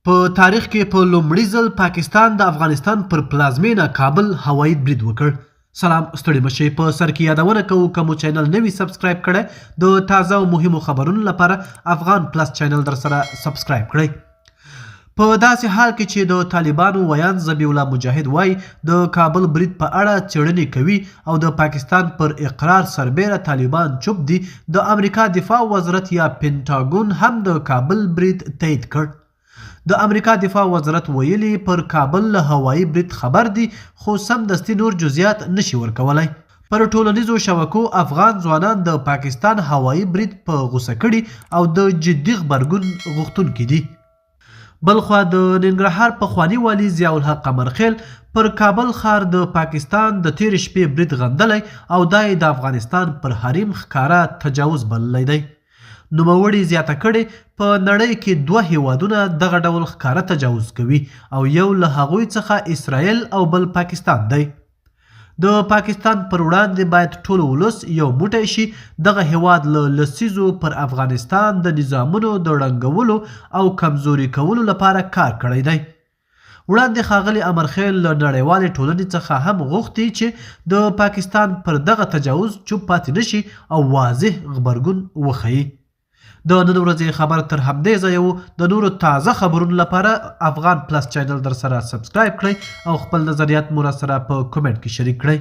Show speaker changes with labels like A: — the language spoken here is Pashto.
A: په تاریخ کې په لومړي ځل پاکستان د افغانستان پر پلازمینه کابل هوایي برید وکړ. سلام، ستړي مشي. په سر کې یادونه کوو، که مو چینل نه وي سبسکرایب کړی، د تازه او مهمو خبرونو لپاره افغان پلس چینل در سره سبسکرایب کړئ. په داسې حال کې چې د طالبانو ویاند ذبیح الله مجاهد وایي، د کابل برید په اړه څېړنې کوي او د پاکستان پر اقرار سربېره طالبان چوپ دي، د امریکا دفاع وزارت یا پنټاګون هم د کابل برید تایید کړ. د امریکا دفاع وزارت ویلي، پر کابل له هوایي برید خبر دي، خو سمدستي نور جزیات نشي ورکولای. پر ټولنیزو شبکو افغان ځوانان د پاکستان هوایي برید په غوسه کړي او د جدي غبرګون غوښتونکي دي. بلخوا د ننګرهار پخواني والي ضیاءالحق امرخېل پر کابل ښار د پاکستان د تېرې شپې برید غندلی او دا یې د افغانستان پر حریم ښکاره تجاوز بللی دی. نوموړي زیاته کړې، په نړۍ کې دوه هېوادونه دغه ډول ښکاره تجاوز کوي او یو له هغوی څخه اسراییل او بل پاکستان دی. د پاکستان پر وړاندې باید ټول ولس یو موټی شي، دغه هېواد له لسیزو پر افغانستان د نظامونو د ړنګولو او کمزوري کولو لپاره کار کړی دی. وړاندې ښاغلي امرخېل له نړیوالې ټولنې څخه هم غوښتي چې د پاکستان پر دغه تجاوز چوپ پاتې نه شي او واضح غبرګون وښيي. د نن ورځې خبر تر همدې ځایه وو. د نورو تازه خبرونو لپاره افغان پلس چینل در سره سبسکرایب کړئ او خپل نظریات مو راسره په کومنټ کې شریک کړئ.